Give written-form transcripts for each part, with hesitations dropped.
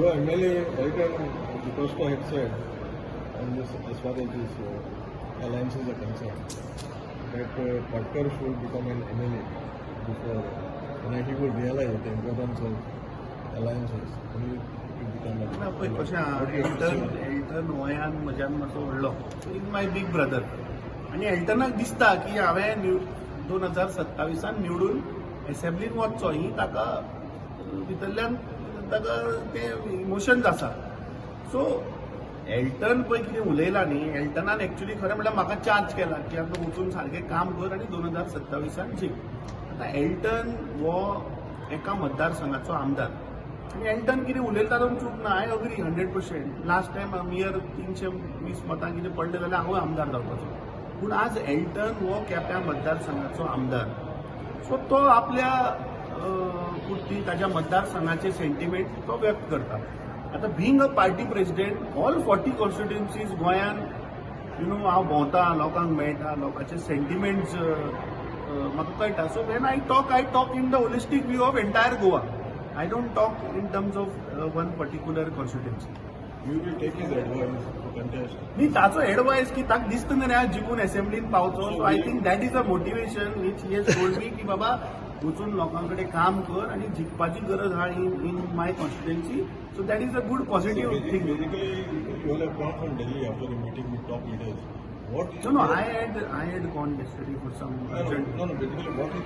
Your MLA Elton D'Costa had said on this, as far as this alliances are concerned, that Patkar should become an MLA before, and he will realize the importance of alliances when he become a ना पळय कशें आहा, What you have to Elton say? Elton वयान म्हज्यान मातसो व्हडलो, is my big brother. आनी एल्टनाक दिसता की हांवें 2027 त निवडून एसेंब्लीन वचचो, ही ताका भितरल्यान ताका ते इमोशन्स आसा. सो एल्टन पळय कितें उलयला न्ही, एल्टनान एक्चुली खरें म्हणल्यार म्हाका चार्ज केला की आतां वचून सारकें काम कर आनी 2027 त जीक. आतां एल्टन हो एका मतदारसंघाचो आमदार आनी एल्टन कितें उलयता तातूंत चूक ना. I agree 100%. Last time mere 320 मतां कितें पडले जाल्यार हांवूय आमदार जावपाचो. पूण आज एल्टन हो केप्यां मतदारसंघाचो आमदार, सो तो आपल्या पुरती ताज्या मतदारसंघाचे सेंटिमेंट तो व्यक्त करता. आतां being a party president, all 40 constituencies गोंयान you know हांव भोंवता, लोकांक मेळटा, लोकांचे सेंटिमेंट्स म्हाका कळटा. So when I talk, I talk in the holistic view of entire Goa. I don't talk in terms of one particular constituency. You will take his advice to contest. न्ही, ताचो advice की ताका दिसता न्ही रे हांव जिखून एसेंब्लीन पावचो. So I think that is a motivation which he has told me की बाबा, वचून लोकां कडेन काम कर आनी जिखपाची गरज आहा in my constituency. So that is a good positive thing. Basically, you all have gone from Delhi after a meeting with top leaders. What is No, I had gone yesterday for some No, urgent. no, basically, what is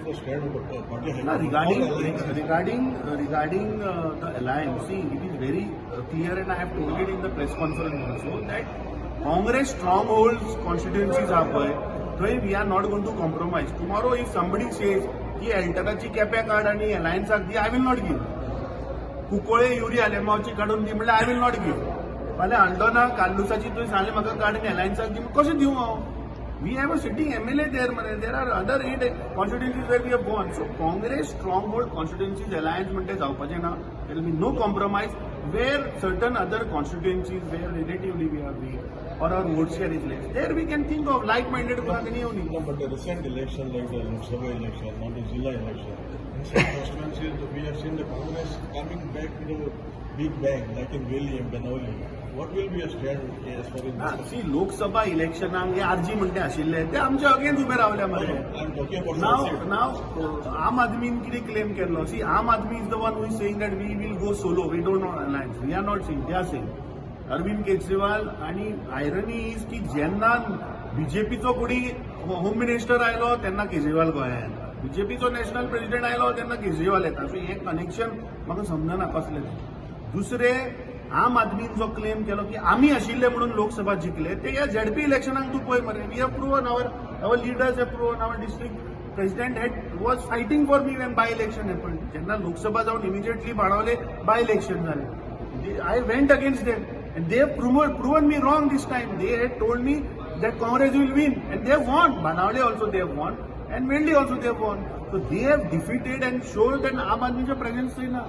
the stand of the party? No, regarding All alliances. Regarding the alliance, see, it is very clear, and I have told it in the press conference also that Congress strongholds constituencies are पळय, थंय we are not going to compromise. Tomorrow, if somebody says की एल्टनाची केप्या काड आनी अलायन्साक दी, I will not give. Cuncolim Yuri आलेमावची काडून दी म्हणल्यार I will not give. फाल्यां हल्दोणा कार्लुसाची तुवें सांगलें म्हाका काड आनी अलायन्साक दी, कशें दिवं हांव? We have a sitting MLA there मरे. There are other eight constituencies where we have won. So Congress stronghold constituencies alliance म्हणटे जावपाचें ना. There will be no compromise. Where certain other constituencies where relatively we are weak or our vote share is less, there we can think of like minded कोणा तेणी येवनी. No, but the recent election, like the Lok Sabha election, not the Zilla election, in some constituencies we have seen the Congress coming back with a big bang, like in Veli and Benaulim. What will be a stand as far as this? See, Lok Sabha इलेक्शनाक हे आरजी म्हणटे आशिल्ले ते आमच्या against उबे रावले मरे. I am talking about Now, seat. Now, आम आदमीन कितें क्लेम केल्लो? See, Aam Aadmi is the one who is saying that we will go solo, we don't want alliance. We are not saying, they are saying. Arvind Kejriwal आणि irony is की जेन्ना बीजेपीचो कोणी home minister आयलो तेन्ना केजरीवाल गोंयांत येता, बीजेपीचो national president आयलो तेन्ना केजरीवाल येता. सो हें कनेक्शन म्हाका समजना कसलें तें. दुसरें, आम आदमीन जो क्लेम केलो की आमी आशिल्ले म्हणून लोकसभा जिखले, ते ह्या झेडपी इलेक्शनाक तूं पळय मरे. We have proven, our leaders have proven, our district president had was fighting for me when by election happen. जेन्ना लोकसभा जावन इमिजिएटली बाणावले बाय इलेक्शन जालें, I went against them and they proven me wrong this time. They had told me that Congress will win and they won. Benaulim also they won and Vendi also they won. So they have defeated and show that आम आदमीचें presence थंय ना.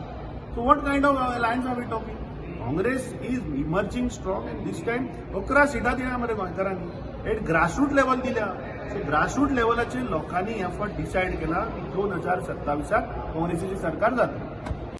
So what kind of alliance are we talking? Congress is emerging strong and this time 11 सिटां दिल्या मरे गोंयकारांनी, eight grassroot level दिल्या. So grassroot लेवलाचेर लोकांनी ह्या फावट डिसायड केला की 2027 त काँग्रेसीचें सरकार जातलें.